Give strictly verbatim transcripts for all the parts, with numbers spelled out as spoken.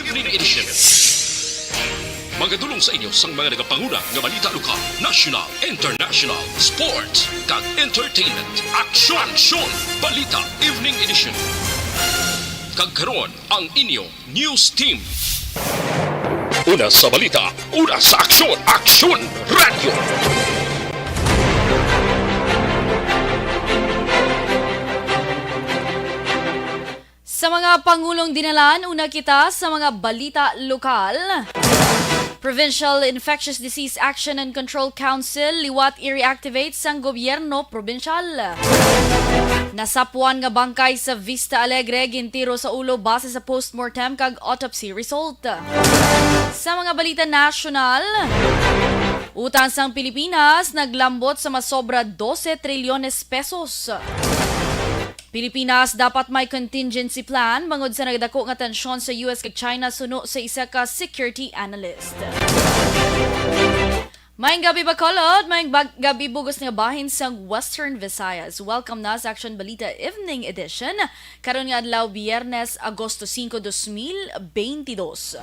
Evening Edition. Magadulong sa inyo sang mga nagapanguna nga balita lokal, national, international, sports, kag entertainment. Aksyon! Aksyon! Balita Evening Edition. Kag karon, ang inyo news team. Una sa balita, una sa aksyon, Aksyon Radyo. Sa mga pangulong dinalan, una kita sa mga balita lokal. Provincial Infectious Disease Action and Control Council liwat i-reactivate sang gobyerno probinsyal. Nasapuan nga bangkay sa Vista Alegre gintiro sa ulo base sa postmortem kag autopsy result. Sa mga balita nasyonal, utang sang Pilipinas naglambot sa masobra dose trilyones pesos. Pilipinas dapat may contingency plan bangod sa nagdako nga tensyon sa U S kag China suno sa isa ka security analyst. Maayong gabi, Bacolod. Maayong bag-, gabi, bugos nga bahin sang Western Visayas. Welcome na sa Aksyon Balita Evening Edition. Karon nga adlaw, Biyernes, Agosto singko, dos mil beintidos.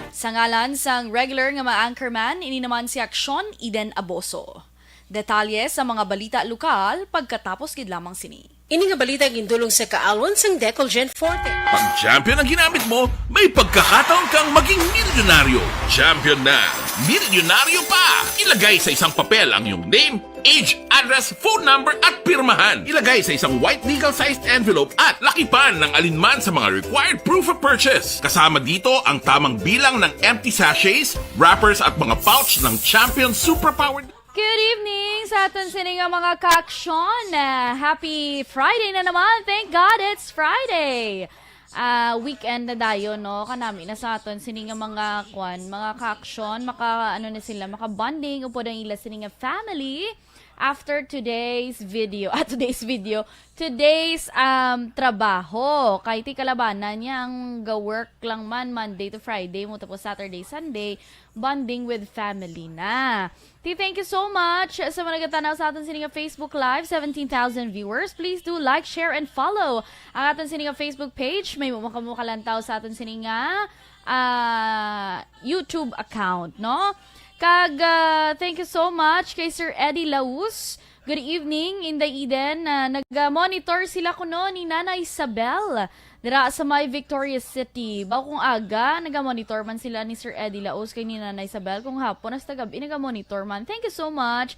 Sa ngalan sang regular nga mga anchorman, ini naman si Aksyon Eden Aboso. Detalye sa mga balita lokal pagkatapos gid lamang sini. Ini nga balita gindulong sa kaalwan sang Decolgen Forte. Pag Champion ang ginamit mo, may pagkakataon kang maging milyonaryo. Champion na, milyonaryo pa! Ilagay sa isang papel ang iyong name, age, address, phone number, at pirmahan. Ilagay sa isang white legal-sized envelope at lakipan ng alinman sa mga required proof of purchase. Kasama dito ang tamang bilang ng empty sachets, wrappers, at mga pouch ng Champion Superpowered. Good evening sa aton sini nga mga kaaksyon. Ah, happy Friday na naman. Thank God it's Friday. Ah, weekend na dayon, no? Kanami na sa aton sini nga mga kwan, mga kaaksyon, maka, ano na sila, maka-bonding upod ang ila sini nga family after today's video. Ah, today's video. Today's, um, trabaho. Kay ti kalabanan niya ang ga-work lang man Monday to Friday mo, tapos Saturday, Sunday, bonding with family na. Ti, thank you so much sa mga nagatan-aw sa aton sini nga Facebook Live, seventeen thousand viewers. Please do like, share, and follow ang aton sini nga Facebook page. May mo kamo kalantaw sa aton sini nga, ah, YouTube account, no? Kag, ah, thank you so much kay Sir Eddie Laus. Good evening, Inday Eden. Ah, naga-monitor sila kuno ni Nanay Isabel dira sa may Victorias City. Baw kung aga, naga-monitor man sila ni Sir Eddie Laos kay ni Nanay Isabel. Kung hapon, hasta gabi, naga-monitor man. Thank you so much.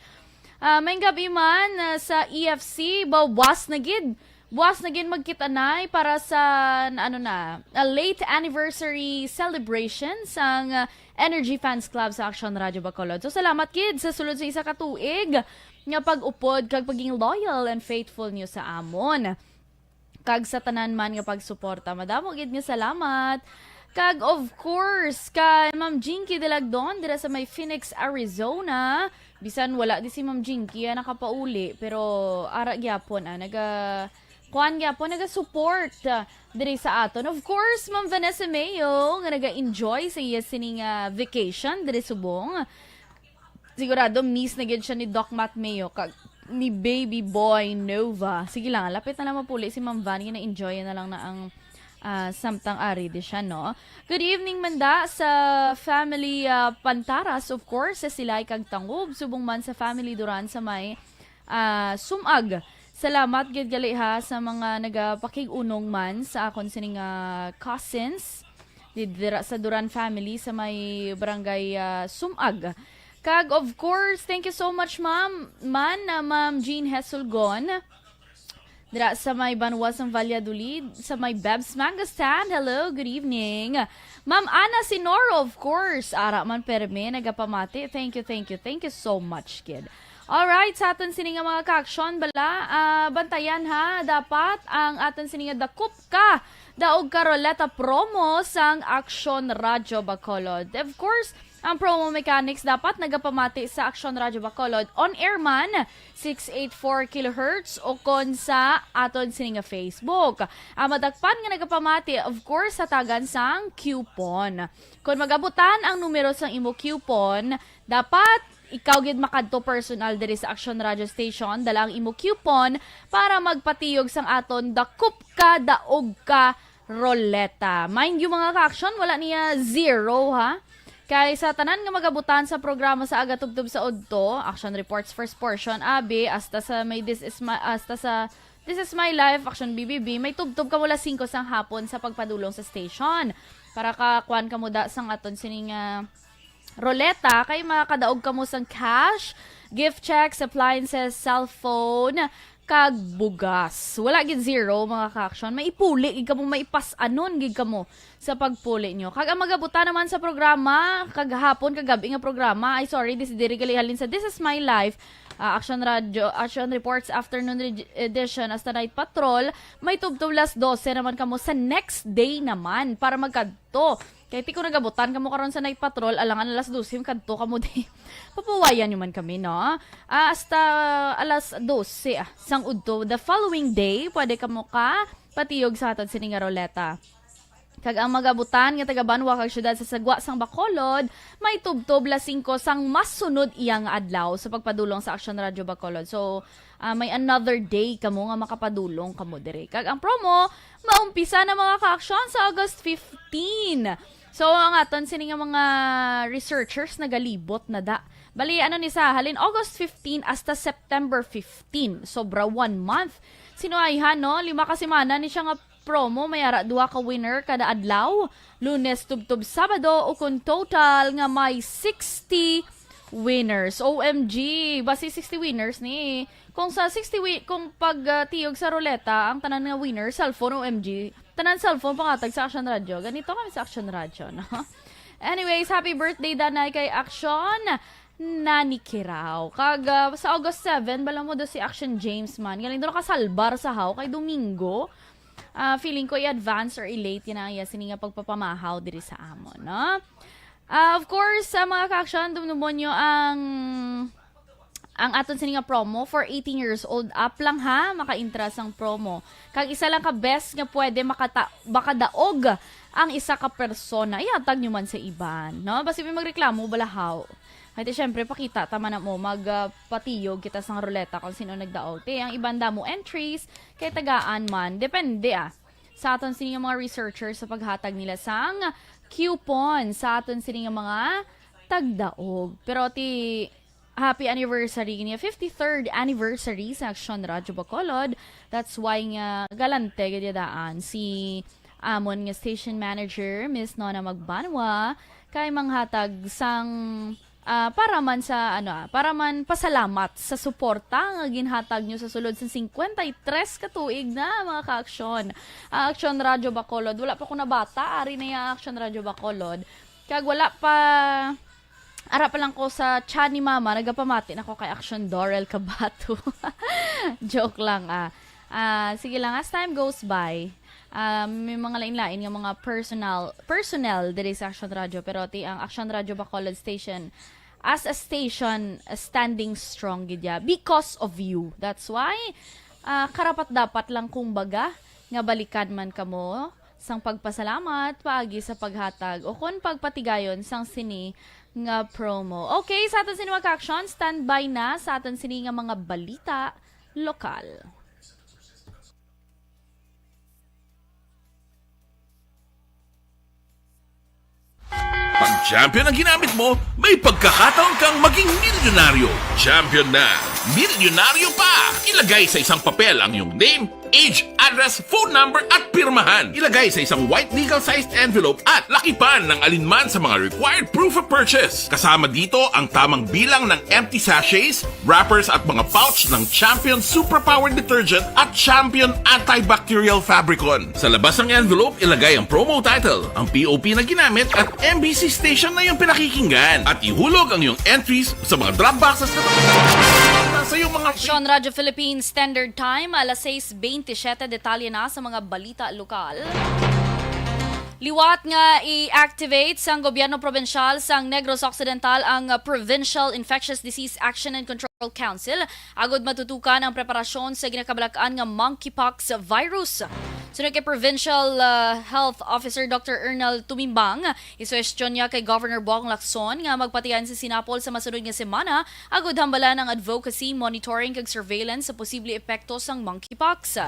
Ah, may gabi man, ah, sa E F C, baw buwas na gid. Buwas na gid magkita-nay para sa, na, ano na, a late anniversary celebration sang, ah, Energy Fans Club sa Action Radio Bacolod. So, salamat gid sa sulod sa isa ka tuig nga pag-upod kag paging loyal and faithful niyo sa amon. Kag sa tanan man nga pagsuporta. Madamo gid nga salamat. Kag of course, kay Ma'am Jinky Delagdon dira sa may Phoenix, Arizona. Bisan wala di si Ma'am Jinky, ah, nakapauli, pero ara gyapon, ah, naga, kuan gyapon, naga-support, ah, diri sa aton. Of course, Ma'am Vanessa Mayo, nga naga-enjoy sa iya sining, ah, vacation diri subong. Sigurado miss na gid siya ni Doc Matt Mayo kag ni Baby Boy Nova. Sige lang, lapit na lang mapuli si Ma'am Van, na-enjoy na lang na ang, ah, samtang ari di siya, no? Good evening, manda sa family, ah, Pantaras, of course, sa Silay kag Tangub, subong man sa family Duran sa may, ah, Sumag. Salamat gid gali ha sa mga nagapakig-unong man sa akon sining, ah, cousins di dira sa Duran family sa may barangay, ah, Sumag. Kag of course, thank you so much, ma'am. Man, ah, Ma'am Jean Hesulgon. Dira sa may banwa sang Valladolid, sa may Beb's Mango Stand. Hello, good evening. Ma'am Ana Sinoro, of course. Ara man perme, nagapamati. Thank you, thank you, thank you so much, kid. Alright, sa aton sini nga mga ka-aksyon, bala, ah, bantayan ha, dapat ang aton sini nga dakop ka, daog ka ruleta promo sang Aksyon Radyo Bacolod. Of course, ang promo mechanics dapat nagapamati sa Aksyon Radyo Bacolod. On air man, six eight four kilohertz o kon sa aton sini nga Facebook. Ang madakpan nga nagapamati, of course, hatagan sang coupon. Kon magabutan ang numero sang imo coupon, dapat ikaw gid makadto personal diri sa Aksyon Radio Station, dala ang imo coupon para magpatiyog sang aton Dakop Ka, Daog Ka Roleta. Mind you, mga ka-action, wala niya zero, ha? Kay sa tanan nga magabutan sa programa sa aga tubtob sa udto, action reports first portion, abi, hasta sa may This Is My, hasta sa This Is My Life, action B B B, may tubtob kamo alas singko sang hapon sa pagpadulong sa station. Para ka, kuan kamo da sang aton sining, ah, roleta, kay makadaog kamo sang cash, gift checks, appliances, cellphone, kag bugas. Wala gid zero, mga ka-action. Maipuli gid kamo, maipas-anon gid kamo sa pagpuli nyo. Kag ang magabutan naman sa programa, kag hapon, kag gabi nga programa, ay, sorry, this diri gali halin sa This Is My Life, ah, Action Radio, Action Reports Afternoon Reg-, Edition, hasta Night Patrol, may tubtob alas dose naman kamo sa next day naman para magkadto. Kay ti kung nagabutan kamo karon sa Night Patrol, alangan alas dose, kadto kamo di. Papuwayan nyo man kami, no? Ah, hasta alas dose, ah, sang udto. The following day, pwede kamo ka patiyog sa aton sini nga roleta. Kag ang magabutan nga taga-banwa kag syudad sa sagwa sang Bacolod, may tubtob alas singko sang masunod iya nga adlaw sa pagpadulong sa Action Radio Bacolod. So, ah, may another day kamo nga makapadulong kamo diri. Kag ang promo, maumpisa na, mga ka-action, sa August fifteen. So, ang aton sini nga mga researchers nagalibot na da. Bali, ano ni sa, halin August fifteen hasta September fifteen. Sobra one month. Sinuayhan, no? Lima ka semana ni siya nga promo, may ara duha ka winner kada adlaw, Lunes tubtob Sabado, ukon total nga may sixty winners. O M G, basi sixty winners ni. Kung sa sixty wi-, kung pag, ah, tiyog sa ruleta, ang tanan nga winner, cellphone, O M G, tanan cellphone pangatag sa Action Radio. Ganito kami sa Action Radio, no? Anyways, happy birthday, Danay, kay Action Nani Kirao. Kag, ah, sa August seven, bala mo do si Action James man. Galing do nakasalbar sa haw kay Domingo. Ah, feeling ko i-advance or i-late yun ang iya sini nga pagpapamahaw diri sa amon, no? Ah, of course, sa mga ka-action, dumdumon nyo ang, ang aton sini nga promo for eighteen years old up lang, ha, maka-intra sang promo. Kag isa lang ka best nga pwede makata-, makadaog ang isa ka persona, ihatag nyo man sa iban, no? Basi may magreklamo, balahaw. Kay ti, syempre, pakita ta man mo, mag, ah, patiyog kita sang ruleta kung sino nagdaog. Ti, ang iban damo entries, kay tagaan man. Depende, ah. Sa aton sini nga mga researchers sa paghatag nila sang coupon sa aton sini nga mga tagdaog. Pero ti, happy anniversary niya, fifty-third anniversary sa Action Radio Bacolod. That's why nga galante gid daan si amon nga station manager, Miss Nona Magbanwa, kay manghatag sang, ah, para man sa, ano, ah, para man pasalamat sa suporta nga ginhatag nyo sa sulod sa cincuenta y tres ka tuig na, mga ka-aksyon. Ah, Action Radio Bacolod, wala pa ko nabata, ari na ya Action Radio Bacolod. Kag wala pa, ara pa lang ko sa tiyan ni mama, nagapamati na ko kay Action Dorel Kabato. Joke lang, ah. Ah, sige lang, as time goes by, ah, may mga lain-lain nga mga personal, personnel diri sa Action Radio, pero ti ang Action Radio Bacolod Station, as a station, standing strong gid ya because of you. That's why, ah, karapat-dapat lang, kumbaga, nga balikan man kamo sang pagpasalamat paagi sa paghatag o kon pagpatigayon sang sini nga promo. Okay, sa aton sini mga ka-action, standby na sa aton sini nga mga balita lokal. Pag champion ang ginamit mo, may pagkakataon kang maging milyonaryo. Champion na, milyonaryo pa! Ilagay sa isang papel ang iyong name, age, address, phone number, at pirmahan. Ilagay sa isang white legal-sized envelope at lakipan ng alinman sa mga required proof of purchase. Kasama dito ang tamang bilang ng empty sachets, wrappers, at mga pouch ng Champion Superpower Detergent at Champion Antibacterial Fabricon. Sa labas ng envelope, ilagay ang promo title, ang P O P na ginamit, at M B C station na iyong pinakikinggan. At ihulog ang iyong entries sa mga drop boxes na sa iyong mga Action Radio Philippines Standard Time, alas sais bentisiete. Detalye na sa mga balita lokal. Liwat nga i-activate sang gobyerno probinsyal sang Negros Occidental ang, uh, Provincial Infectious Disease Action and Control Council agud matutukan ang preparasyon sa ginakabalak-an nga monkeypox virus. Suno kay Provincial, uh, Health Officer Doctor Ernal Tumimbang, isuwestyon niya kay Governor Bong Lacson nga magpatigayon sa sinapol sa masunod nga semana agud hambalan ang advocacy, monitoring, kag surveillance sa posible epekto sang monkeypox.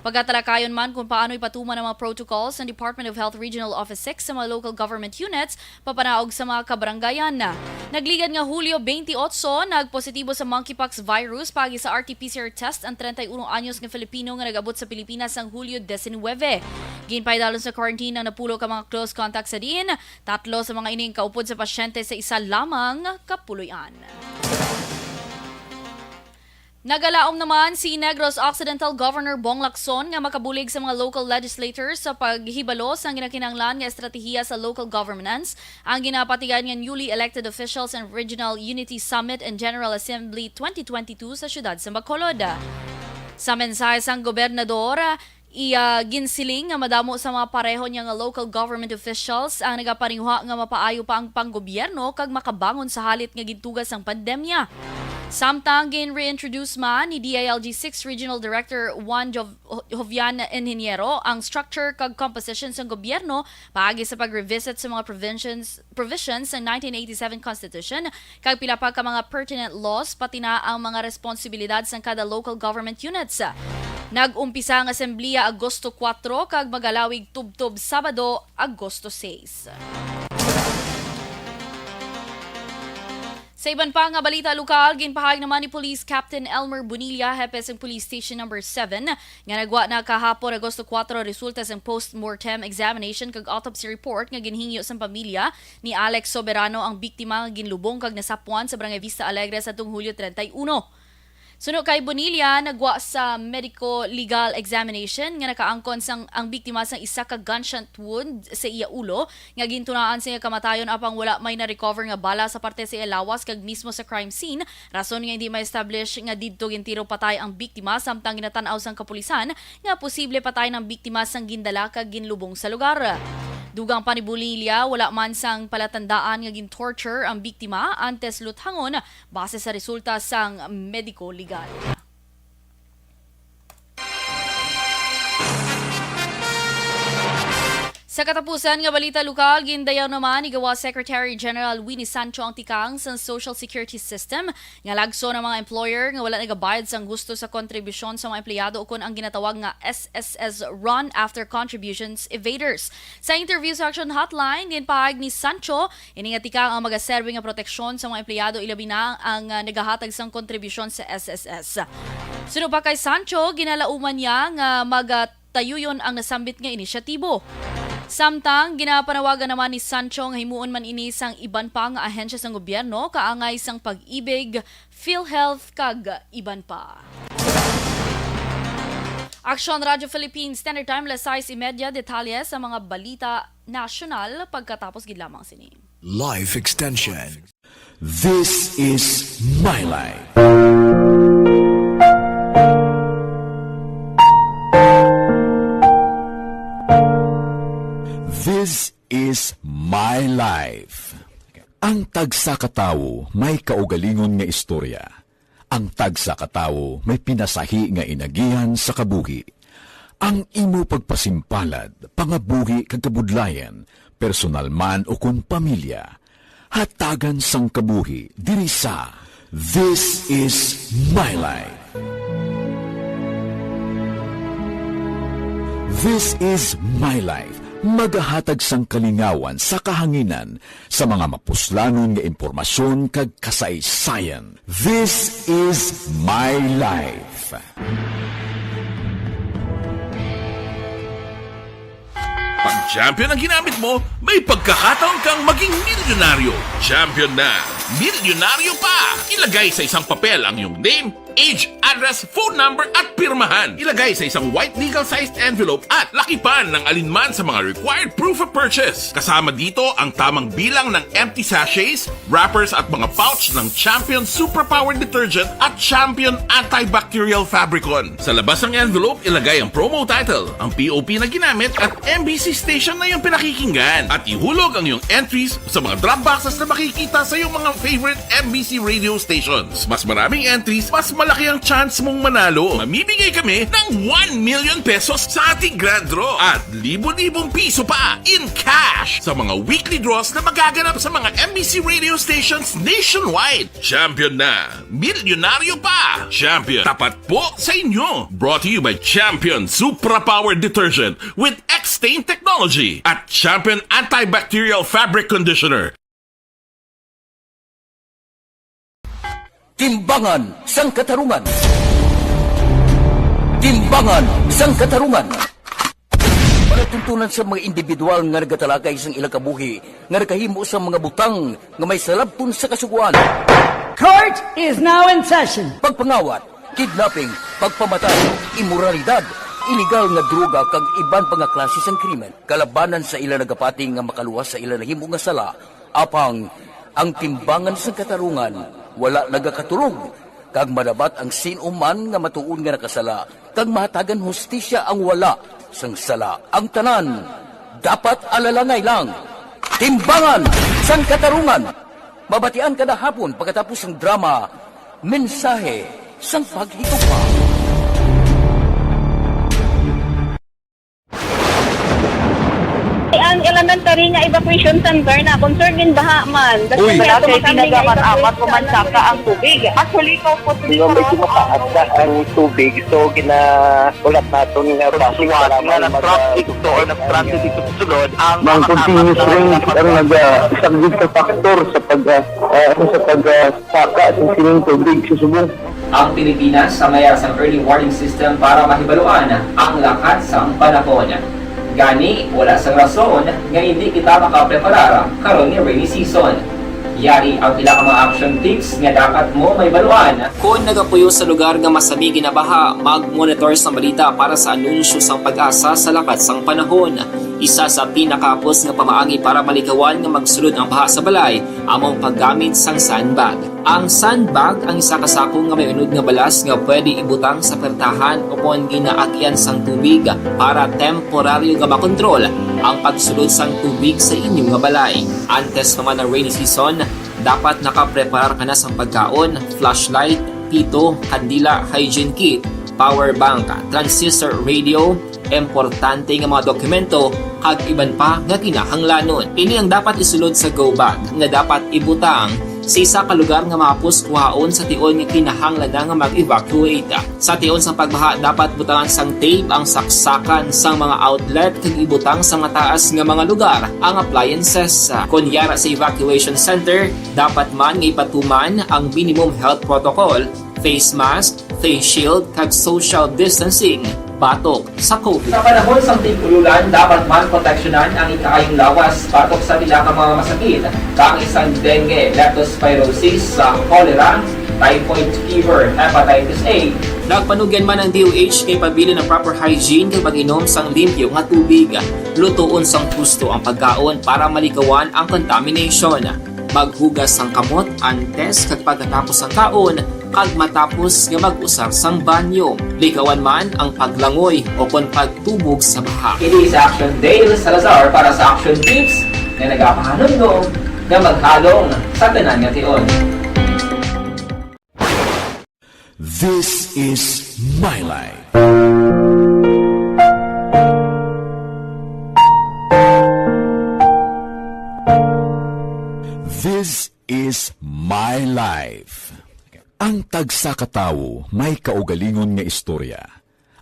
Pagatalakayon man kung paano ipatuman ang mga protocols ng Department of Health Regional Office six sa mga local government units, papanaog sa mga kabarangayan. Nagligad nga Hulyo twenty-eight, nagpositibo sa monkeypox virus paagi sa R T P C R test ang treinta y uno anyos nga Filipino nga nag-abot sa Pilipinas sang Hulyo diecinuebe. Ginpaidalon sa quarantine ang napulo ka mga close contact sa diin tatlo sa mga ining kaupod sa pasyente sa isa lamang ka puloy-an. Nagalaom naman si Negros Occidental Governor Bong Lacson nga makabulig sa mga local legislators sa paghibalo sang ginakinahanglan nga estratehiya sa local governance ang ginapatigan nga newly elected officials and Regional Unity Summit and General Assembly twenty twenty-two sa siyudad sa Bacolod. Sa mensahe sang gobernador, iya ginsiling nga madamo sa mga pareho niya nga local government officials ang nagapaninguha nga mapaayo pa ang panggobyerno kag makabangon sa halit nga gintuga sang pandemya. Samtang gin-reintroduce man ni D I L G six Regional Director Juan Jov-, Jovian Ingeniero ang structure kag composition sang gobyerno paagi sa pag-revisit sa mga provisions, provisions sang nineteen eighty-seven Constitution kag pila pa ka mga pertinent laws, pati na ang mga responsibilidad sang kada local government units. Nag-umpisa ang asembleya Agosto kuwatro kag magalawig tubtob Sabado, Agosto sais. Sa iban pa nga balita lokal, ginpahayag naman ni Police Captain Elmer Bonilla, hepe sang Police Station Number Seven, nga nagwa na kahapon, Agosto kuwatro, resulta sang post-mortem examination kag autopsy report nga ginhingyo sang pamilya ni Alex Soberano, ang biktima nga ginlubong kag nasapuan sa Barangay Vista Alegre sa tuong Hulyo treinta y uno. Suno kay Bonilla, nagwa sa medico-legal examination nga nakaangkon sang ang biktima sang isa ka gunshot wound sa iya ulo nga gintunaan sa iya kamatayon, apang wala may na-recover nga bala sa parte sa iya lawas kag mismo sa crime scene, rason nga hindi ma-establish nga didto gintiro patay ang biktima, samtang ginatan-aw sang kapulisan nga posible patay ang biktima sang gindala kag ginlubong sa lugar. Dugang pa ni Bonilla, wala man sang palatandaan nga gin-torture ang biktima antes luthangon base sa resulta sang mediko legal. Sa katapusan nga balita lokal, gindayaw naman ni Gawas Secretary General Winnie Sancho ang tikang sa social security system nga lagson ang mga employer nga wala nagabayad sang husto sa kontribusyon sa mga empleyado ukon ang ginatawag nga S S S run after contributions evaders. Sa interview sa Action Hotline, ginpahayag ni Sancho, ini nga tikang ang magaserbi nga proteksyon sa mga empleyado, ilabi na ang, ah, nagahatag sang kontribusyon sa S S S. Suno pa kay Sancho, ginalauman niya nga magatayuyon ang nasambit nga inisyatibo. Samtang, ginapanawagan naman ni Sancho nga himuon man ini sang iban pa nga ahensya sang gobyerno, kaangay sang Pag-ibig, PhilHealth, kag iban pa. Aksyon Radyo Philippines, Standard Time, alas sais y media, detalye sa mga balita nasyonal pagkatapos gid lamang sini. Life Extension. This is My Life. This is My Life. Ang tagsa ka tawo may kaugalingon nga istorya. Ang tagsa ka tawo may pinasahi nga inagihan sa kabuhi. Ang imo pagpasimpalad, pangabuhi kag kabudlayan, personal man ukon pamilya, hatagan sang kabuhi diri sa This is My Life. This is My Life, magahatag sang kalingawan sa kahanginan sa mga mapuslanon nga impormasyon kag kasaysayan. This is My Life. Pag champion ang ginamit mo, may pagkakataon kang maging milyonaryo. Champion na, milyonaryo pa! Ilagay sa isang papel ang iyong name, age, address, phone number, at pirmahan. Ilagay sa isang white legal-sized envelope at lakipan ng alinman sa mga required proof of purchase. Kasama dito ang tamang bilang ng empty sachets, wrappers, at mga pouch ng Champion Superpower Detergent at Champion Antibacterial Fabricon. Sa labas ng envelope, ilagay ang promo title, ang P O P na ginamit, at M B C station na iyong pinakikinggan. At ihulog ang iyong entries sa mga drop boxes na makikita sa iyong mga favorite M B C radio stations. Mas maraming entries, mas Malaki ang chance mong manalo. Mamimigay kami ng one million pesos sa ating grand draw at libo-libong piso pa in cash sa mga weekly draws na magaganap sa mga M B C radio stations nationwide. Champion na, milyonaryo pa. Champion, tapat po sa inyo. Brought to you by Champion Supra Power Detergent with X-Stain Technology at Champion Antibacterial Fabric Conditioner. Timbangan sang Katarungan. Timbangan sang Katarungan. Palatuntunan sa mga individual nga nagatalakay sang ilang kabuhi nga nakahimo sa mga butang nga may salabton sa Kasugoan. Court is now in session. Pagpangawat, kidnapping, pagpamatay, imoralidad, iligal nga droga kag iban pa nga klase sang krimen kalabanan sa ila nagapati nga makaluwas sa ila nahimo nga sala. Apang ang timbangan sang katarungan wala nagakatulog, kag madabat ang sin-o man nga matuod nga nakasala, kag mahatagan hustisya ang wala sang sala. Ang tanan dapat alalangay lang. Timbangan sang Katarungan, mabatian kada hapon pagkatapos sang drama, Mensahe sang Paghigugma. Ang elementary nga evacuation center na concerned in baha man. Uy. Wala kay pinagaman amat ko man saka ang tubig. Actually, ko po Di ba medyo mataas na ang tubig, so ginahulat naton nga basi nga na-traffic to or na-stranded dito sa sulod ang mga continuous rain ang nagasaglit sa factor sa pag ah, ah, ano, sa pag ah, saka sa sining tubig sa subong. Ang Pilipinas sa mayar sang early warning system para mahibaluan ang lakat sang panahon. Gani, wala sang rason nga indi kita makapreparar karon nga rainy season. Yari ang pila ka mga action tips nga dapat mo mahibaluan. Kon nagapuyo sa lugar nga masami ginabaha, mag-monitor sang balita para sa anunsyo sang PAGASA sa lakat sang panahon. Isa sa pinakahapos nga pamaagi para malikawan nga magsulod ang baha sa balay amo ang paggamit sang sandbag. Ang sandbag ang isa ka sako nga may unod nga balas nga pwede ibutang sa pertahan ukon ginaagyan sang tubig para temporaryo nga makontrol ang pagsulod sang tubig sa inyo nga balay. Antes pa man ang rainy season, dapat nakapreparar ka na sang pagkaon, flashlight, pito, kandila, hygiene kit, power bank, transistor radio, importante nga mga dokumento, kag iban pa nga kinahanglanon. Ini ang dapat isulod sa go bag nga dapat ibutang sa isa ka lugar nga mahapos kuhaon sa tion nga kinahanglan na nga mag-evacuate. Sa tion sang pagbaha, dapat butangan sang tape ang saksakan sang mga outlet kag ibutang sa mataas nga mga lugar ang appliances. Kon yara sa evacuation center, dapat man nga ipatuman ang minimum health protocol, face mask, face shield, kag social distancing batok sa COVID. Sa panahon sang tig-ululan, dapat man proteksyonan ang ikaayong lawas batok sa pila ka mga masakit, kaangay sang dengue, leptospirosis, sa cholera, typhoid fever, hepatitis A. Nagpanugyan man ang D O H nga ipabilin ang proper hygiene kag pag-inom sang limpyo nga tubig. Lutoon sang husto ang pagkaon para malikawan ang contamination. Maghugas sang kamot antes kag pagkatapos sang kaon, kag matapos nga mag-usar sang banyo. Likawan man ang paglangoy ukon pagtubog sa baha. Ini si Action Dale Salazar para sa Action Tips nga nagapahanumdom nga maghalong sa tanan nga tion. This is my life. This is my life. Ang tagsa ka tawo may kaugalingon nga istorya.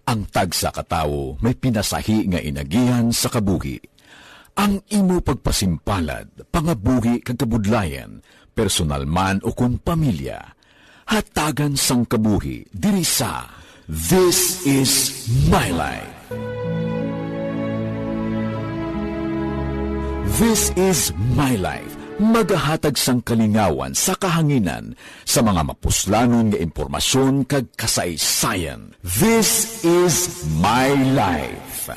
Ang tagsa ka tawo may pinasahi nga inagihan sa kabuhi. Ang imo pagpasimpalad, pangabuhi kag kabudlayan, personal man ukon pamilya, hatagan sang kabuhi diri sa This is My Life. This is My Life, magahatag sang kalingawan sa kahanginan sa mga mapuslanon nga impormasyon kag kasaysayan. This is My Life.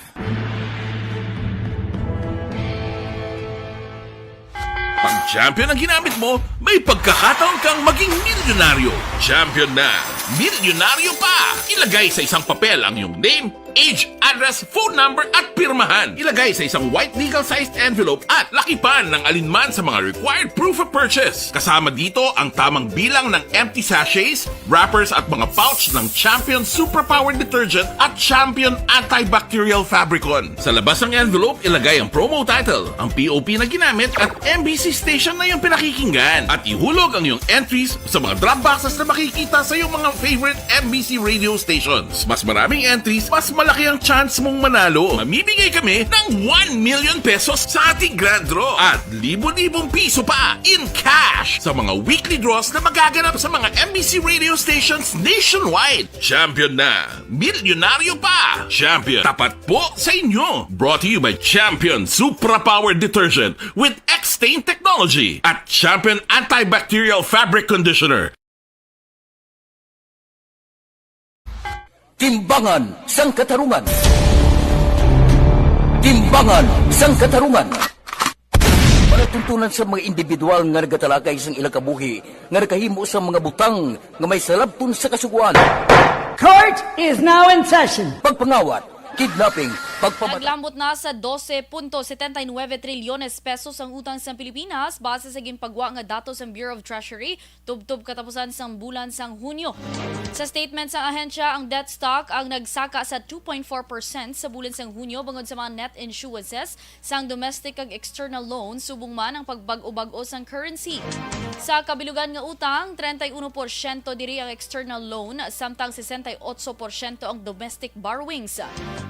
Pag champion ang ginamit mo, may pagkakataon kang maging milyonaryo. Champion na, milyonaryo pa! Ilagay sa isang papel ang iyong name, age, address, phone number at pirmahan. Ilagay sa isang white legal-sized envelope at lakipan ng alinman sa mga required proof of purchase. Kasama dito ang tamang bilang ng empty sachets, wrappers at mga pouch ng Champion Superpower Detergent at Champion Antibacterial Fabricon. Sa labas ng envelope, ilagay ang promo title, ang P O P na ginamit at M B C station na iyong pinakikinggan. At ihulog ang iyong entries sa mga drop boxes na makikita sa iyong mga favorite M B C radio stations. Mas maraming entries, mas malaki ang chance mong manalo. Mamimigay kami ng one million pesos sa ating grand draw at libo-libong piso pa in cash sa mga weekly draws na magaganap sa mga M B C radio stations nationwide. Champion na! Milyonaryo pa! Champion, tapat po sa inyo! Brought to you by Champion Supra Power Detergent with X-Stain Technology at Champion Antibacterial Fabric Conditioner. Timbangan sang Katarungan. Timbangan sang Katarungan. Palatuntunan sa mga individual nga nagatalakay sang ila kabuhi nga nakahimo sa mga butang nga may salabton sa kasugoan. Court is now in session. Pagpangawat, kidnapping, pagpamatay. Naglambot na sa dose punto setenta y nueve trilyones pesos ang utang sa Pilipinas, base sa ginpagwa nga datos sang Bureau of Treasury, tubtob katapusan sang bulan sang Hunyo. Sa statement sang ahensya, ang debt stock ang nagsaka sa two point four percent sa bulan sang Hunyo bangod sa mga net issuances sang domestic kag external loans, subong man ang pagbag-o-bag-o sang currency. Sa kabilugan nga utang, treinta y uno porsyento diri ang external loan, samtang sesenta y otso porsyento ang domestic borrowings.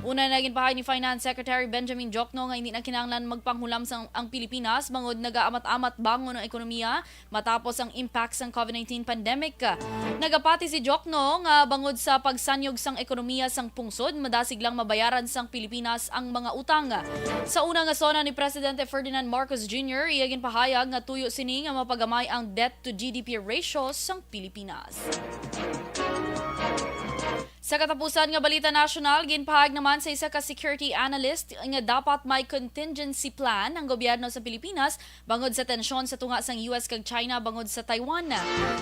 Una na ginpahayag ni Finance Secretary Benjamin Diokno nga hindi na kinahanglan magpanghulam sang ang Pilipinas bangod nagaamat-amat bangon ang ekonomiya matapos ang impact sang COVID nineteen pandemic. Nagapati si Diokno nga bangod sa pagsanyog sang ekonomiya sang pungsod, madasig lang mabayaran sang Pilipinas ang mga utang. Sa una nga SONA ni Presidente Ferdinand Marcos Junior, iya ginpahayag nga tuyo sini nga mapagamay ang debt to G D P ratio sang Pilipinas. Sa katapusan nga balita nasyonal, ginpahayag naman sa isa ka security analyst nga dapat may contingency plan ang gobyerno sa Pilipinas bangod sa tensyon sa tunga sang U S kag China bangod sa Taiwan.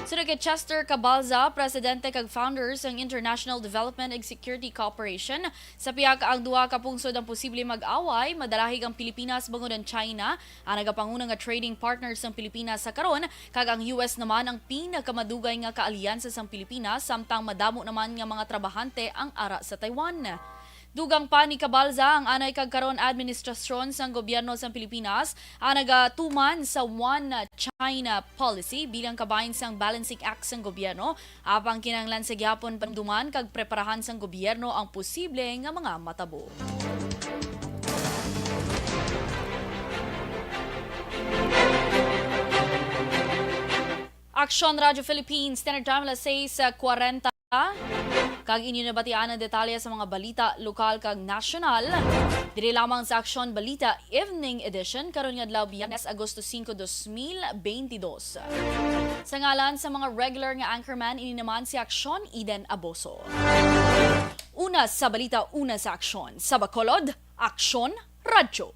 Suno kay Chester Cabalza, presidente kag founder sang International Development and Security Cooperation, sa pihak ang duha ka pungsod ang posible mag-away, madalahig ang Pilipinas bangod ang China ang nagapanguna nga trading partner sang Pilipinas sa karon, kag ang U S naman ang pinakamadugay nga kaalyansa sang Pilipinas, samtang madamo naman nga mga trabahante ang ara sa Taiwan. Dugang pa ni Cabalza, ang anay kag karon administrasyon sang gobyerno sang Pilipinas ang nagatuman sa One China Policy bilang kabahin sang balancing act sang gobyerno, apang kinahanglan sa gihapon panumduman kag preparahan sang gobyerno ang posible nga mga matabo. Aksyon Radyo Philippines, Standard Time, alas sais kwarenta. Kag inyo nabatian ang detalye sa mga balita lokal kag nasyonal. Diri lamang sa Aksyon Balita Evening Edition karon nga adlaw, Biyernes, Agosto singko, dos mil beintidos. Sa ngalan sa mga regular nga anchorman, ini naman si Aksyon Eden Aboso. Una sa balita, una sa aksyon. Sa Bacolod, Aksyon Radyo.